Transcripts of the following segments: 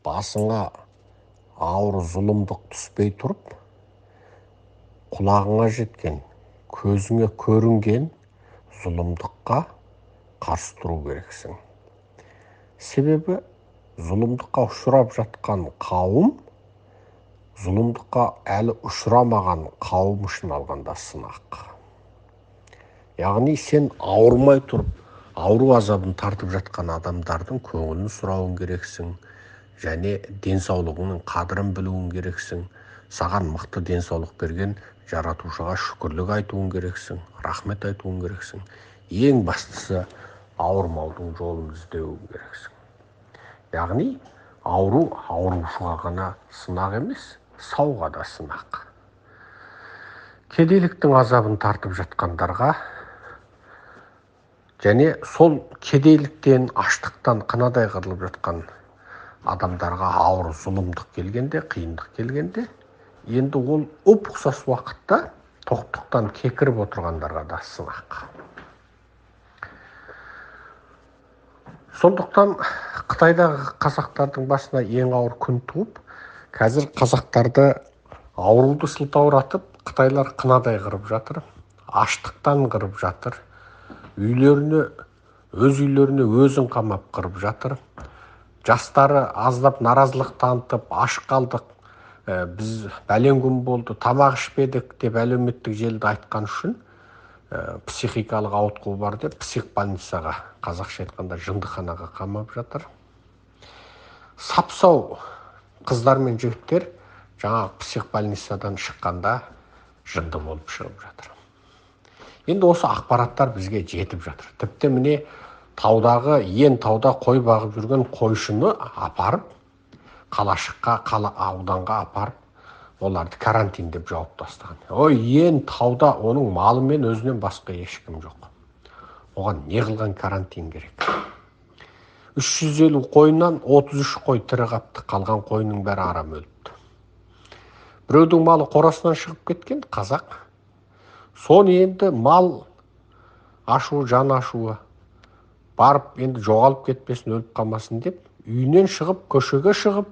Басыңа ауыр зұлымдық түспей тұрып, құлағыңа жеткен, көзіңе көрінген зұлымдыққа қарсы тұру керексің. Себебі зұлымдыққа ұшырап жатқан қауым зұлымдыққа әлі ұшырамаған қауым үшін алғанда сынақ. Яғни сен ауырмай тұрып, ауру азабын тартып жатқан адамдардың көңілін сұрауың керексің, және денсаулығыңның қадірін білуің керексің, саған мықты денсаулық берген жаратушыға шүкірлік айтуың керексің, рахмет айтуың керексің. Ең бастысы ауырмаудың жолын іздеуің керексің. Яғни ауру аурушыға ғана сынақ емес, сауға да сынақ. Кедейліктің азабын тартып жатқандарға және сол кедейліктен, аштықтан қынадай қырылып жатқан адамдарға ауыр зұлымдық келгенде, қиындық келгенде, енді ол ұп-ұқсас уақытта тоқтықтан кекіріп отырғандарға да сынақ. Сондықтан Қытайдағы қазақтардың басына ең ауыр күн туып, қазір қазақтарды ауруды сылтауратып, қытайлар қынадай қырып жатыр, аштықтан қырып жатыр, үйлеріне, өз үйлеріне өзін қамап қырып жатыр. Жастары аздап наразылық танытып, аш қалдық, біз бәлен күн болды, тамақ ішпедік деп әлеуметтік желіде айтқан үшін психикалық ауытқу бар деп психбольницаға, қазақша айтқанда жындыханаға қамап жатыр. Сап-сау қыздар мен жігіттер жаңағы психбольницадан шыққанда жынды болып шығып жатыр. Енді осы ақпараттар бізге жетіп жатыр. Тіпті міне таудағы, ең тауда қой бағып жүрген қойшыны апарып, қалашыққа, қала ауданға апарып, оларды карантин деп жауып тастаған. Ой, ең тауда оның малы мен өзінен басқа ешкім жоқ. Оған не қылған карантин керек? 350 қойынан 33 қой тірі қапты, қалған қойының бәрі арам өліпті. Біреудің малы қорасынан шығып кеткен қазақ. Соны енді мал ашуы, жан ашуы, барып енді жоғалып кетпесін, өліп қалмасын деп үйінен шығып, көшеге шығып,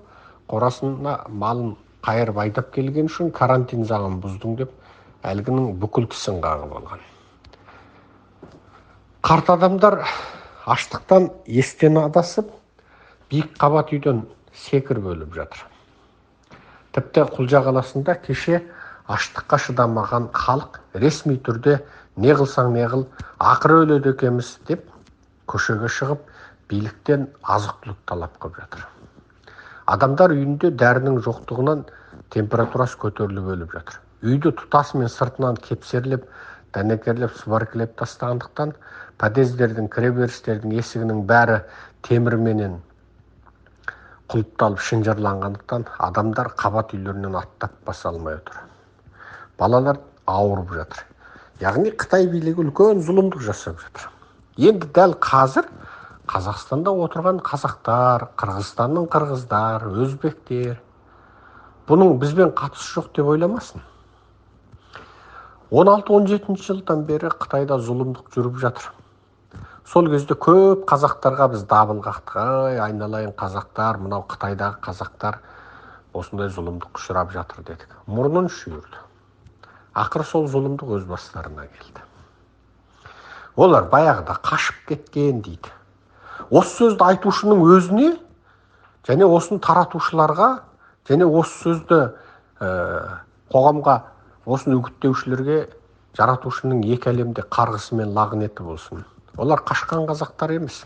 қорасына малын қайырып айдап келген үшін карантин заңын бұздың деп әлгінің бүкіл тісін қағып алған. Қарт адамдар аштықтан естен адасып, биік қабат үйден секіріп өліп жатыр. Тіпті Құлжа қаласында кеше аштыққа шыдамаған халық ресми түрде не қылсаң не қыл, ақыры өледі екенбіз деп көшеге шығып, биліктен азық-түлік талап қылып жатыр. Адамдар үйінде дәрінің жоқтығынан температурасы көтеріліп өліп жатыр. Үйді тұтасымен сыртынан кепсерлеп, дәнекерлеп, сваркілеп тастағандықтан подъездердің, кіреберістердің есігінің бәрі темірменен құлыпталып шынжырланғандықтан адамдар қабат үйлерінен аттап баса алмай отыр. Балалар ауырып жатыр. Яғни Қытай билігі үлкен зұлымдық жасап жатыр. Енді дәл қазір Қазақстанда отырған қазақтар, Қырғызстанның қырғыздар, өзбектер бұның бізбен қатысы жоқ деп ойламасын. 16-17 жылдан бері Қытайда зұлымдық жүріп жатыр. Сол кезде көп қазақтарға біз дабыл қақтық. Ай, айналайын қазақтар, мынау Қытайдағы қазақтар осындай зұлымдық ұшырап жатыр дедік. Мұрнын шүйірді. Ақыры сол зұлымдық өз бастарына келді. Олар баяғыда қашып кеткен дейді. Осы сөзді айтушының өзіне және осыны таратушыларға және осы сөзді қоғамға, осыны үгіттеушілерге жаратушының екі әлемде қарғысы мен лағнеті болсын. Олар қашқан қазақтар емес.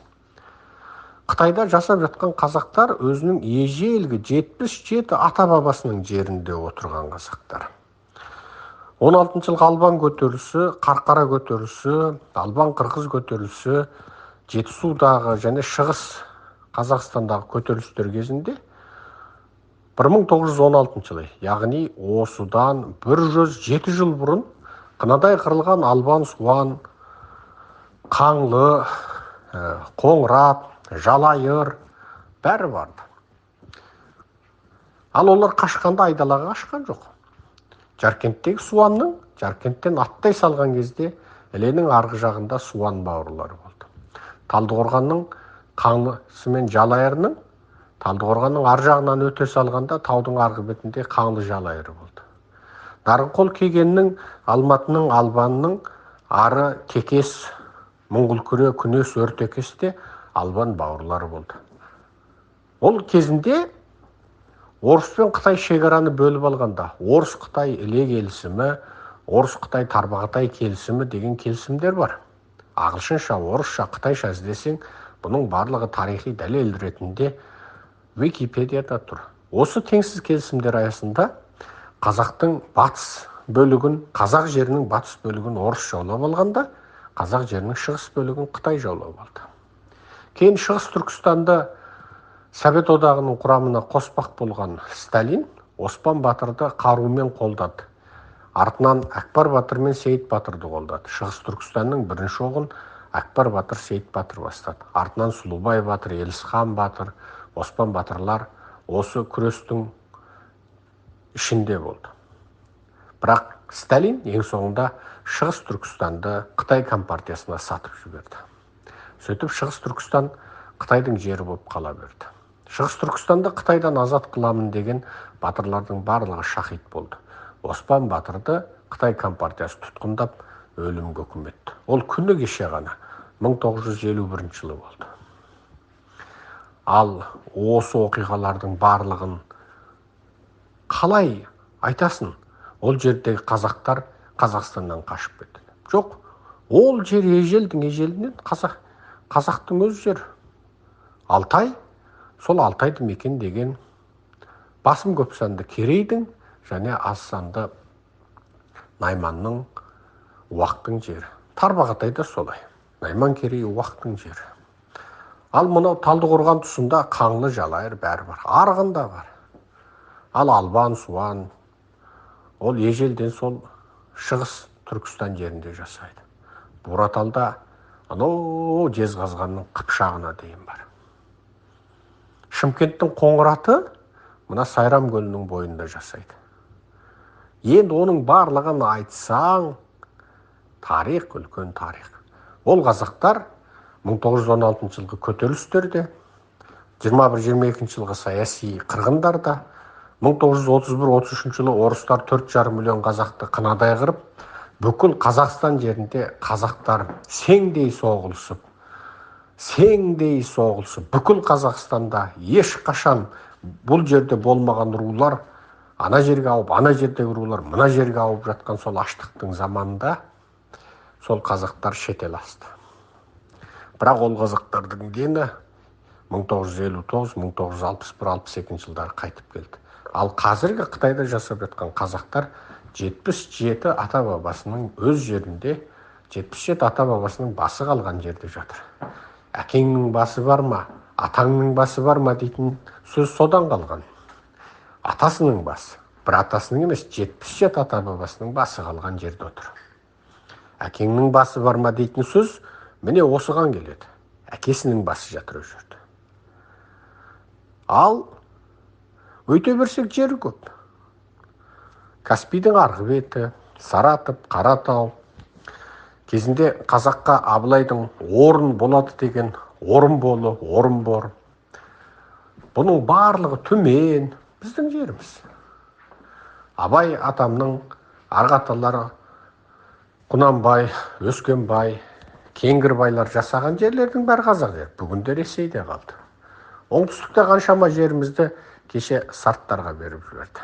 Қытайда жасап жатқан қазақтар өзінің ежелгі 77 ата-бабасының жерінде отырған қазақтар. 16 жылғы Албан көтерілісі, Қарқара көтерілісі, Албан қырғыз көтерілісі, Жетісудағы және Шығыс Қазақстандағы көтерілістер кезінде 1916 жылы, яғни осыдан 107 жыл бұрын қынадай қырылған Албан, Суан, Қаңлы, Қоңырат, Жалайыр бәрі барды. Ал олар қашқанда айдалаға қашқан жоқ. Жаркенттегі Суанның, Жаркенттен аттай салған кезде Іленің арғы жағында Суан бауырлары болды. Талдықорғанның Қаңлысы мен Жалайырының Талдықорғанның ар жағынан өте салғанда таудың арғы бетінде Қаңлы Жалайыры болды. Нарынқол Кегеннің, Алматының, Албанның ары Текес, Мұңғылкүре, Күнес, Өртекес те албан бауырлары болды. Ол кезінде орыс пен Қытай шекараны бөліп алғанда, орыс-қытай Іле келісімі, орыс-қытай Тарбағатай келісімі деген келісімдер бар. Ағылшынша, орысша, қытайша іздесең, бұның барлығы тарихи дәлел ретінде Википедияда тұр. Осы теңсіз келісімдер аясында қазақтың батыс бөлігін, қазақ жерінің батыс бөлігін орыс жаулап алғанда, қазақ жерінің шығыс бөлігін Қытай жаулап алды. Кейін Шығыс Түркістанды Совет Одағының құрамына қоспақ болған Сталин Оспан батырды қарумен қолдады. Артынан Әкбар батыр мен Сейіт батырды қолдады. Шығыс Түркістанның бірінші оғын Әкбар батыр, Сейіт батыр бастады. Артынан Сұлубай батыр, Елісхан батыр, Оспан батырлар осы күрестің ішінде болды. Бірақ Сталин ең соңында Шығыс Түркістанды Қытай компартиясына сатып жіберді. Сөйтіп Шығыс Түркістан Қытайдың жері болып қала берді. Шығыс Түркістанды Қытайдан азат қыламын деген батырлардың барлығы шахид болды. Оспан батырды Қытай компартиясы тұтқындап өлімге үкім етті. Ол күні кеше ғана 1951 жылы болды. Ал осы оқиғалардың барлығын қалай айтасың? Ол жердегі қазақтар Қазақстаннан қашып кетті. Жоқ, ол жер ежелдің ежелінен қазақтың өз жері. Алтай, сол Алтайды мекен деген басым көп санды Керейдің және аз санды Найманның, Уақтың жері. Тарбағатай да солай. Найман, Керей, Уақтың жері. Ал мынау Талдықорған тұсында Қаңлы Жалайыр бәрі бар. Арғын да бар. Ал Албан, Суан, ол ежелден сол Шығыс Түркістан жерінде жасайды. Бураталда анау Жезқазғанның Қыпшағына дейін бар. Шымкенттің Қоңыраты мына Сайрам көлінің бойында жасайды. Енді оның барлығын айтсаң, тарих, үлкен тарих. Ол қазақтар 1916 жылғы көтерілістерде, 21-22 жылғы саяси қырғындарда, 1931-33 жылы орыстар 4,5 миллион қазақты қынадай қырып, бүкіл Қазақстан жерінде қазақтар сеңдей соғылысып, бүкіл Қазақстанда ешқашан бұл жерде болмаған рулар ана жерге ауып, ана жердегі рулар мына жерге ауып жатқан сол аштықтың заманында сол қазақтар шетел асты. Бірақ ол қазақтардың дені 1959, 1961, 62 жылдары қайтып келді. Ал қазіргі Қытайда жасап жатқан қазақтар 77 ата-бабасының өз жерінде, 77 ата-бабасының басы қалған жерде жатыр. Әкеңнің басы бар ма, атаңның басы бар ма дейтін сөз содан қалған. Атасының басы, бір атасының емес, 77 ата-бабасының басы қалған жерде отыр. Әкеңнің басы бар ма дейтін сөз міне осыған келеді. Әкесінің басы жатыр ол жерде. Ал өте берсек жері көп. Каспийдің арғы беті, Саратов, Қаратау. Кезінде қазаққа Абылайдың орын болады деген Орынболы, Орынбор. Бұның барлығы Түмен, біздің жеріміз. Абай атамның арғы аталары Құнанбай, Өскенбай, Кеңгірбайлар жасаған жерлердің бәрі қазақ жері. Бүгінде Ресейде қалды. Оңтүстікте қаншама жерімізді кеше сарттарға беріп жіберді.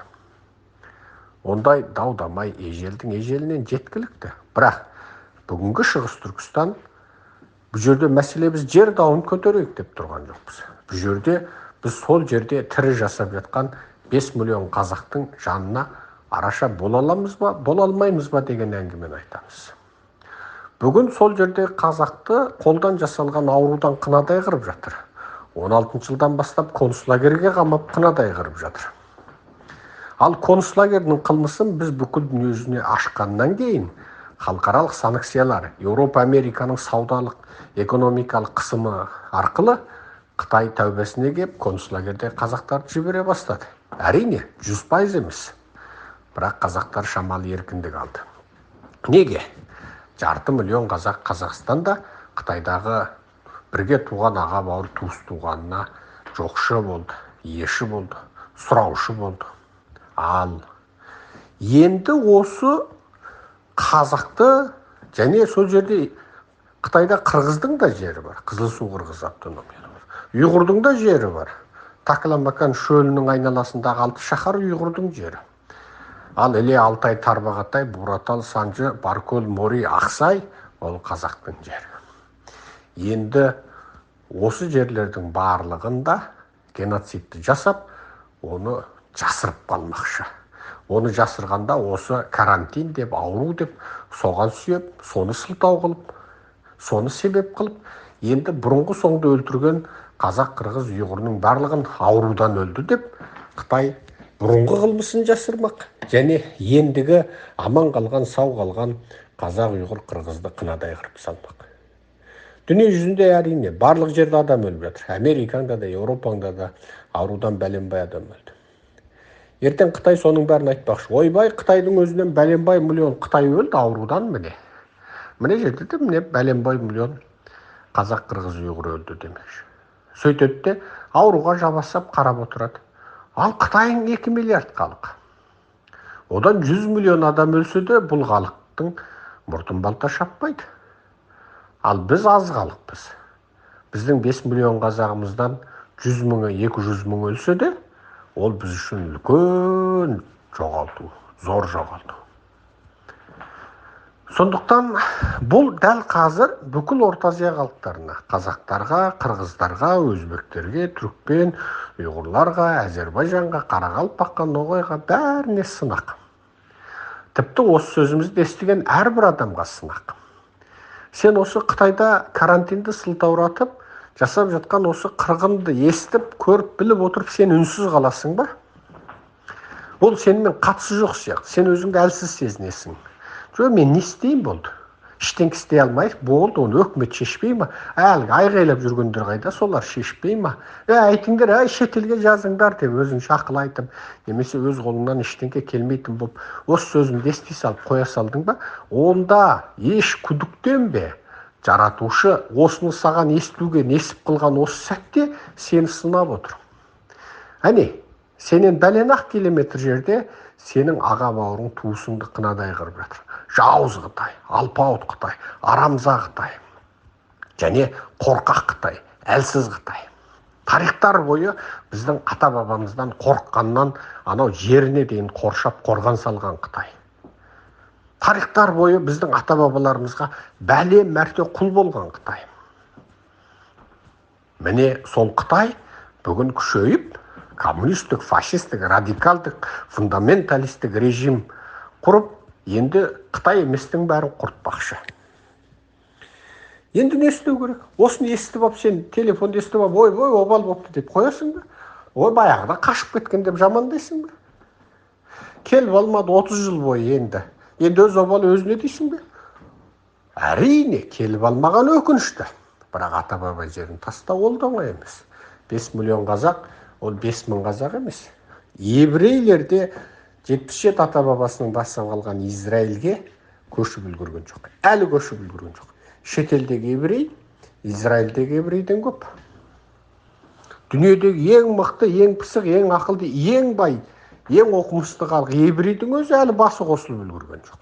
Ондай дау-дамай ежелдің ежелінен жеткілікті. Бірақ бүгінгі Шығыс Түркістан, бұл жерде мәселе біз жер дауын көтерейік деп тұрған жоқпыз. Бұл жерде біз сол жерде тірі жасап жатқан 5 миллион қазақтың жанына араша бола аламыз ба, бола алмаймыз ба деген әңгімені айтамыз. Бүгін сол жерде қазақты қолдан жасалған аурудан қынадай қырып жатыр. 16 жылдан бастап концлагерге қамап қынадай қырып жатыр. Ал концлагердің қылмысын біз бүкіл дүниежүзіне ашқаннан кейін халықаралық санкциялар, Еуропа, Американың саудалық, экономикалық қысымы арқылы Қытай тәубесіне кеп концлагерде қазақтарды жібере бастады. Әрине, 100% емес. Бірақ қазақтар шамалы еркіндік алды. Неге? 0,5 миллион қазақ Қазақстанда Қытайдағы бірге туған аға бауыр туыс туғанына Жоқшы болды, иеші болды, сұраушы болды. Ал енді осы қазақты және сол жерде Қытайда қырғыздың да жері бар, Қызылсу қырғыз автономиясы бар. Ұйғырдың да жері бар. Такламакан шөлінің айналасындағы 6 шаһар ұйғырдың жері. Ал Іле, Алтай, Тарбағатай, Буратал, Санжы, Баркөл, Мори, Ақсай ол қазақтың жері. Енді осы жерлердің барлығында геноцидті жасап, оны жасырып қалмақшы. Оны жасырғанда осы карантин деп, ауру деп, соған сүйеп, соны сылтау қылып, соны себеп қылып, енді бұрынғы соңды өлтірген қазақ, қырғыз, ұйғырның барлығын аурудан өлді деп Қытай бұрынғы қылмысын жасырмақ және ендігі аман қалған, сау қалған қазақ, ұйғыр, қырғызды қынадай қырып салмақ. Дүние жүзінде әрине барлық жерде адам өліп жатыр. Америкаңда да, Еуропаңда да аурудан бәленбай адам өлді. Ертең Қытай соның бәрін айтпақшы. Ойбай, Қытайдың өзінен бәленбай миллион Қытай өлді аурудан міне. Міне жерде де міне бәленбай миллион қазақ, қырғыз, ұйғыр өлді демекші. Сөйтеді де ауруға жабасап қарап отырады. Ал Қытайың 2 миллиард халық. Одан 100 миллион адам өлсе де бұл халықтың мұртын балта шаппайды. Ал біз аз халықпыз. Біздің 5 миллион қазағымыздан 100 мыңы, 200 мың өлсе де, ол біз үшін үлкен жоғалту, зор жоғалту. Сондықтан бұл дәл қазір бүкіл Орта Азия халықтарына, қазақтарға, қырғыздарға, өзбектерге, түрікпен, ұйғырларға, әзербайжанға, қарақалпаққа, ноғайға бәріне сынақ. Тіпті осы сөзімізді естіген әрбір адамға сынақ. Сен осы Қытайда карантинді сылтауратып, жасап жатқан осы қырғынды естіп, көріп, біліп отырып, сен үнсіз қаласың ба? Ол сенімен қатысы жоқ сияқты. Сен өзіңді әлсіз сезінесің. Жоқ, мен не істеймін болды? Ештеңе істей алмай, болды, оны өкімет шешпей ма? Әлгі айғайлап жүргендер қайда, солар шешпей ма? Айтыңдар, шетелге жазыңдар деп өзің ақыл айтып, немесе өз қолыңнан ештеңе келмейтін болып, осы сөзімді ести салып қоя салдың ба? Онда еш күдіктенбе. Жаратушы осыны саған естуге несіп қылған осы сәтте сені сынап отыр. Әне, сенен бәлен ақ километр жерде сенің аға бауырың туысыңды қынадай қырып жатыр. Жауыз Қытай, алпауыт Қытай, арамза Қытай, және қорқақ Қытай, әлсіз Қытай. Тарихтар бойы біздің ата-бабамыздан қорыққаннан анау жеріне дейін қоршап қорған салған Қытай. Тарихтар бойы біздің ата-бабаларымызға бәле мәрте құл болған Қытай. Міне сол Қытай бүгін күшейіп, коммунистік, фашистік, радикалдық, фундаменталистік режим құрып, енді Қытай еместің бәрін құртпақшы. Енді не істеу керек? Осыны естіп алып, сен телефонды естіп алып, ой, ой, обал болыпты деп қоясың ба? Ой, баяғыда қашып кеткен деп жамандайсың ба? Келіп алмады 30 жыл бойы енді. Енді өз обалы өзіне дейсің бе? Әрине, келіп алмаған өкінішті. Бірақ ата-баба жерін тастау ол да оңай емес. 5 миллион қазақ, ол 5 мың қазақ емес. Еврейлерде 77 ата-бабасының басып алған Израильге көшіп үлгерген жоқ. Әлі көшіп үлгерген жоқ. Шетелдегі еврей, Израильдегі еврейден көп. Дүниедегі ең мықты, ең пысық, ең ақылды, ең бай, ең оқымысты халық еврейдің өзі әлі басы қосылып үлгерген жоқ.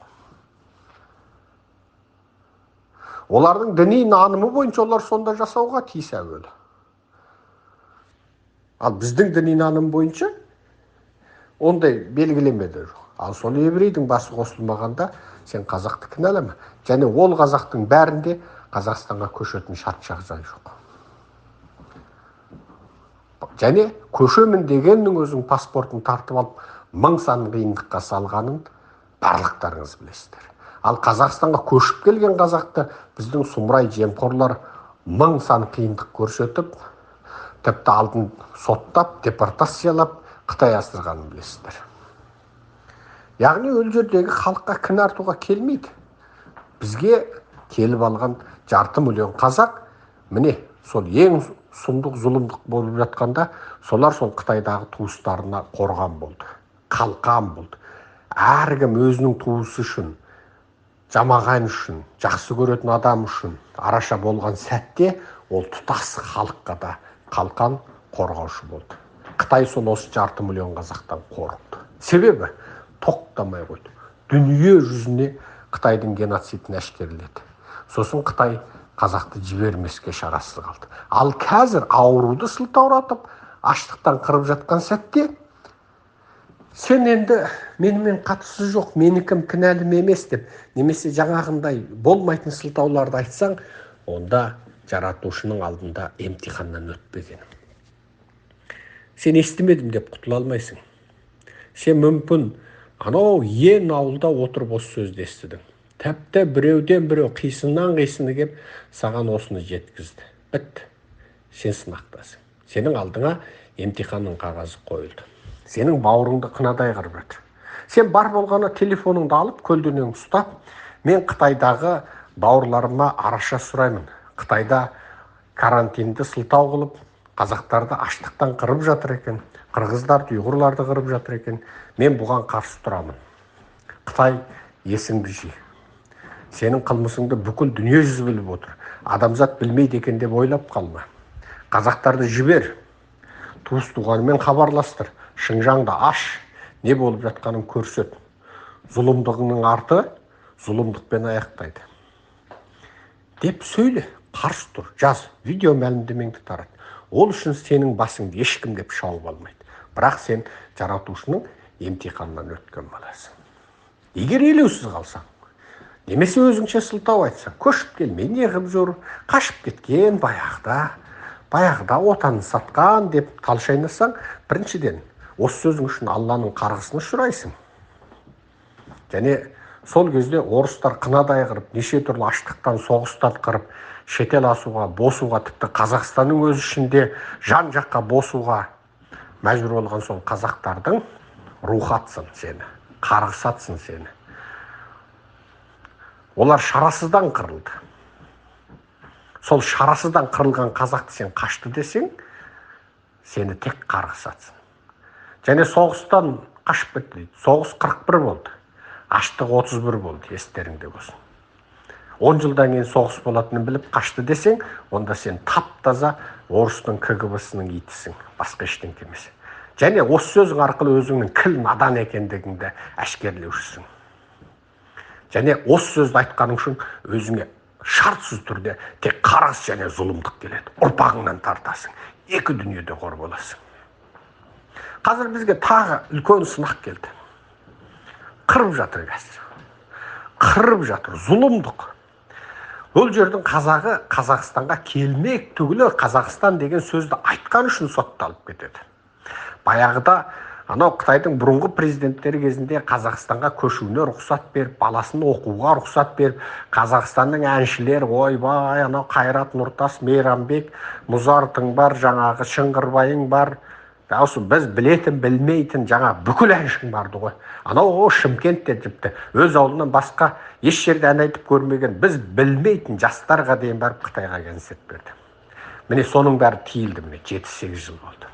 Олардың діни нанымы бойынша олар сонда жасауға тиіс әуелі. Ал біздің діни наным бойынша ондай белгілеме де жоқ. Ал сол еврейдің басы қосылмағанда сен қазақты кінәлама. Және ол қазақтың бәрінде Қазақстанға көшетін шарт жағдай жоқ. Және көшемін дегеннің өзің паспортын тартып алып, мың сан қиындыққа салғанын барлықтарыңыз білесіздер. Ал Қазақстанға көшіп келген қазақты біздің сұмырай жемқорлар мың сан қиындық көрсетіп, тіпті алдын соттап, депортациялап, Қытай асырғанын білесіздер. Яғни ол жердегі халыққа кінә артуға келмейді. Бізге келіп алған 0,5 миллион қазақ, міне сол ең сұмдық зұлымдық болып жатқанда, солар сол Қытайдағы туыстарына қорған болды, қалқан болды. Әркім өзінің туысы үшін, жамағайын үшін, жақсы көретін адам үшін араша болған сәтте ол тұтас халыққа да қалқан, қорғаушы болды. Қытай сол осы 2,5 миллион қазақтан қорықты. Себебі тоқтамай қойды. Дүние жүзіне Қытайдың геноцидін әшкереледі. Сосын Қытай қазақты жібермеске шарасыз қалды. Ал қазір ауруды сылтауратып, аштықтан қырып жатқан сәтте сен енді менімен қатысы жоқ, менікім кінәлім емес деп, немесе жаңағындай болмайтын сылтауларды айтсаң, онда жаратушының алдында емтиханнан өтпеген. Сен естімедім деп құтыла алмайсың. Сен мүмкін анау ең ауылда отырып осы сөзді естідің. Тіпті біреуден біреу қисыннан қисыны кеп саған осыны жеткізді. Бітті. Сен сынақтасың. Сенің алдыңа емтиханның қағазы қойылды. Сенің бауырыңды қынадай қырып жатыр. Сен бар болғаны телефоныңды алып, көлденең ұстап, мен Қытайдағы бауырларыма араша сұраймын. Қытайда карантинді сылтау қылып, қазақтарды аштықтан қырып жатыр екен, қырғыздарды, ұйғырларды қырып жатыр екен. Мен бұған қарсы тұрамын. Қытай, есіңді жи. Сенің қылмысыңды бүкіл дүние жүзі біліп отыр. Адамзат білмейді екен деп ойлап қалма. Қазақтарды жібер. Туыс туғанымен хабарластыр. Шыңжаңды аш. Не болып жатқанын көрсет. Зұлымдығыңның арты зұлымдықпен аяқтайды. Деп сөйле, қарсы тұр, жаз, видео мәлімдемеңді тарат. Ол үшін сенің басыңды ешкім деп шауып алмайды. Бірақ сен жаратушының емтиханынан өткен баласың. Егер елеусіз қалсаң, немесе өзіңше сылтау айтсаң, көшіп келмей не қылып жүр, қашып кеткен баяғыда отанын сатқан деп тал шайнасаң, біріншіден осы сөзің үшін Алланың қарғысына ұшырайсың. Және сол кезде орыстар қынадай қырып, неше түрлі аштықтан, соғыстан қырып, шетел асуға, босуға, тіпті Қазақстанның өз ішінде жан жаққа босуға мәжбүр болған сол қазақтардың рухы атсын сені, қарғысы атсын сені. Олар шарасыздан қырылды. Сол шарасыздан қырылған қазақты сен қашты десең, сені тек қарғыс атсын. Және соғыстан қашып кетті дейді. Соғыс 41 болды. Аштық 31 болды, естеріңде болсын. 10 жылдан кейін соғыс болатынын біліп қашты десең, онда сен тап-таза орыстың КГБ-сының итісің, басқа ештеңке емес. Және осы сөзің арқылы өзіңнің кіл надан екендігіңді әшкерелеушісің. Және осы сөзді айтқаның үшін өзіңе шартсыз түрде тек қарғыс және зұлымдық келеді. Ұрпағыңнан тартасың, екі дүниеде қор боласың. Қазір бізге тағы үлкен сынақ келді. Қырып жатыр қазір. Қырып жатыр, зұлымдық. Ол жердің қазағы Қазақстанға келмек түгілі Қазақстан деген сөзді айтқан үшін сотталып кетеді. Баяғыда анау Қытайдың бұрынғы президенттері кезінде Қазақстанға көшуіне рұқсат беріп, баласын оқуға рұқсат беріп, Қазақстанның әншілері, ойбай, анау Қайрат Нұртас, Мейрамбек, Мұзартың бар, жаңағы Шыңғырбайың бар, осы біз білетін, білмейтін жаңа бүкіл әншің барды ғой. Анау Шымкентте тіпті өз ауылынан басқа еш жерде ән айтып көрмеген, біз білмейтін жастарға дейін барып Қытайға концерт берді. Міне соның бәрі тиілді, міне 7-8 жыл болды.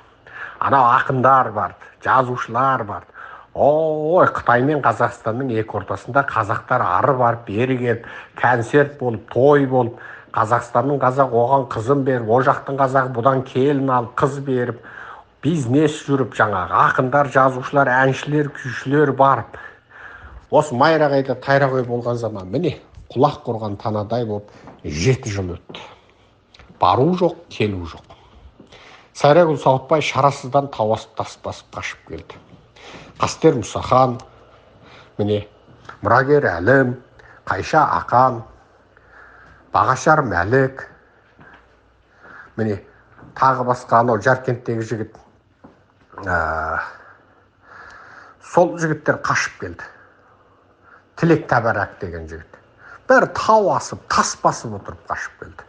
Анау ақындар барды, жазушылар барды. Ой, Қытай мен Қазақстанның екі ортасында қазақтар ары барып, бері келіп, концерт болып, той болып, Қазақстанның қазақ оған қызын беріп, о жақтың қазағы бұдан келін алып, қыз беріп, бизнес жүріп, жаңағы ақындар, жазушылар, әншілер, күйшілер барып, осы майрағайда тайрағай болған заман, міне құлақ құрған танадай болып 7 жыл өтті. Бару жоқ, келу жоқ. Сайрагүл Сауытбай шарасыздан тау асып, тас басып қашып келді. Қастер Мұсахан, міне Мұрагер Әлім, Қайша Ақан, Бағашар Мәлік, міне тағы басқа анау Жаркенттегі жігіт, сол жігіттер қашып келді. Тілек Тәбәрәк деген жігіт. Бәрі тау асып, тас басып отырып қашып келді.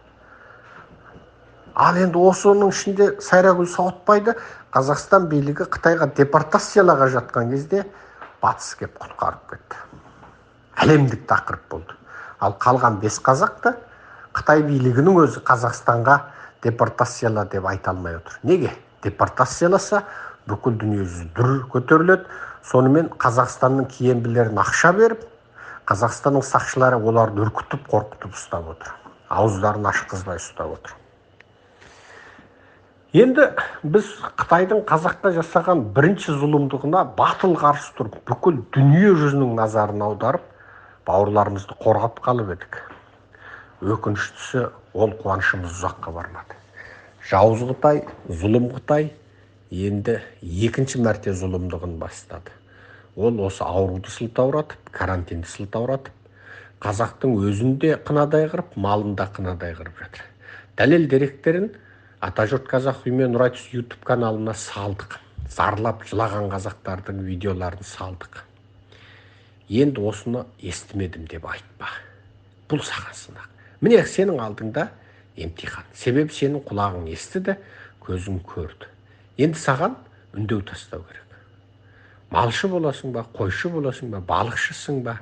Ал енді осының ішінде Сайрагүл Сауытбайды Қазақстан билігі Қытайға депортациялаға жатқан кезде батыс кеп құтқарып кетті. Әлемдік тақырып болды. Ал қалған 5 қазақты Қытай билігінің өзі Қазақстанға депортацияла деп айта алмай отыр. Неге? Депортацияласа бүкіл дүниежүзі дүр көтеріледі. Сонымен Қазақстанның киембілерін ақша беріп, Қазақстанның сақшылары оларды үркітіп, қорқытып ұстап отыр. Ауыздарын ашқызбай ұстап отыр. Енді біз Қытайдың қазаққа жасаған бірінші зұлымдығына батыл қарсы тұрып, бүкіл дүние жүзінің назарын аударып, бауырларымызды қорғап қалып едік. Өкініштісі, ол қуанышымыз ұзаққа бармады. Жауыз Қытай, зұлым Қытай енді екінші мәрте зұлымдығын бастады. Ол осы ауруды сылтауратып, карантинді сылтауратып, қазақтың өзін де қынадай қырып, малын да қынадай қырып жатыр. Дәлел деректерін Атажұрт Қазақ Human Rights YouTube каналына салдық. Зарлап жылаған қазақтардың видеоларын салдық. Енді осыны естімедім деп айтпа. Бұл саған сынақ. Міне сенің алдыңда емтихан. Себебі сенің құлағың естіді, көзің көрді. Енді саған үндеу тастау керек. Малшы боласың ба, қойшы боласың ба, балықшысың ба?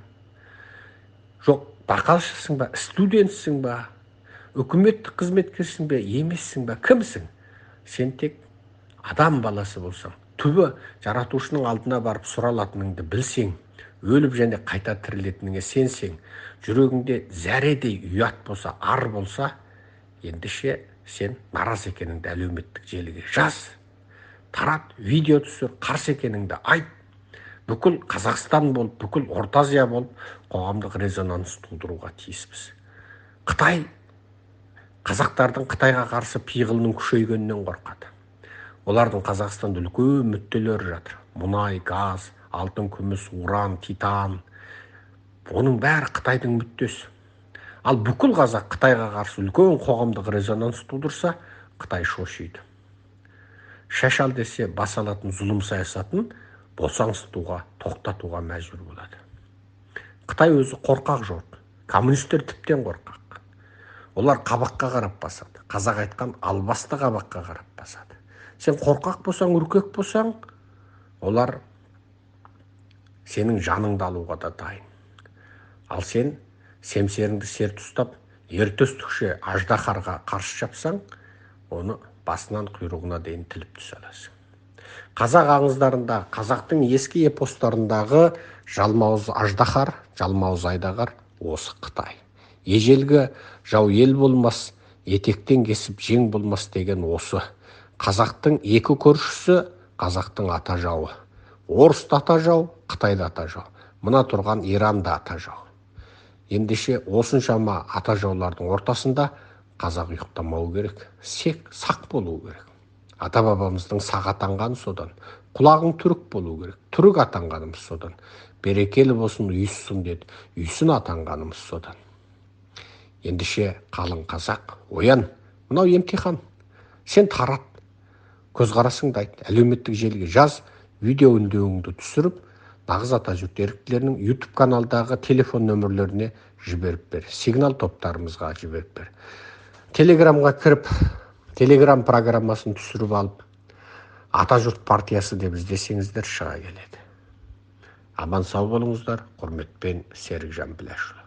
Жоқ, бақалшысың ба, студентсің ба? Үкіметтік қызметкерсің бе, емессің бе, кімсің? Сен тек адам баласы болсаң, түбі жаратушының алдына барып сұралатыныңды білсең, өліп және қайта тірілетініңе сенсең, жүрегіңде зәредей ұят болса, ар болса, ендеше сен наразы екеніңді әлеуметтік желіге жаз, тарат, видео түсір, қарсы екеніңді айт. Бүкіл Қазақстан болып, бүкіл Орта Азия болып қоғамдық резонанс тудыруға тиіспіз. Қытай қазақтардың Қытайға қарсы пиғылының күшейгенінен қорқады. Олардың Қазақстанда үлкен мүдделері жатыр. Мұнай, газ, алтын, күміс, уран, титан. Оның бәрі Қытайдың мүддесі. Ал бүкіл қазақ Қытайға қарсы үлкен қоғамдық резонанс тудырса, Қытай шошиды. Шаш ал десе бас алатын зұлым саясатын босаңсытуға, тоқтатуға мәжбүр болады. Қытай өзі қорқақ жұрт. Коммунистер тіптен қорқақ. Олар қабаққа қарап басады. Қазақ айтқан албасты қабаққа қарап басады. Сен қорқақ болсаң, үркек болсаң, олар сенің жаныңды алуға да дайын. Ал сен семсеріңді серт ұстап, ер төстікше аждаһарға қарсы шапсаң, оны басынан құйрығына дейін тіліп түсе аласың. Қазақ аңыздарында, қазақтың ескі эпостарындағы жалмауыз аждаһар, жалмауыз айдағар осы Қытай. Ежелгі жау ел болмас, етектен кесіп жең болмас деген осы. Қазақтың екі көршісі қазақтың ата жауы. Орыс та ата жау, Қытай да ата жау. Мына тұрған Иран да ата жау. Ендеше осыншама ата жаулардың ортасында қазақ ұйықтамау керек, сақ болу керек. Ата бабамыздың сақ атанғаны содан. Құлағың түрік болу керек, түрік атанғанымыз содан. Берекелі болсын, ұйыссын деді, үйсін атанғанымыз содан. Ендеше қалың қазақ, оян, мынау емтихан. Сен тарат, көзқарасыңды айт, әлеуметтік желіге жаз, видео үндеуіңді түсіріп, нағыз Атажұрт еріктілерінің YouTube каналдағы телефон нөмірлеріне жіберіп бер, сигнал топтарымызға жіберіп бер. Телеграмға кіріп, Телеграм программасын түсіріп алып, Атажұрт партиясы деп іздесеңіздер шыға келеді. Аман сау болыңыздар, құрметпен Серікжан Біләшұлы.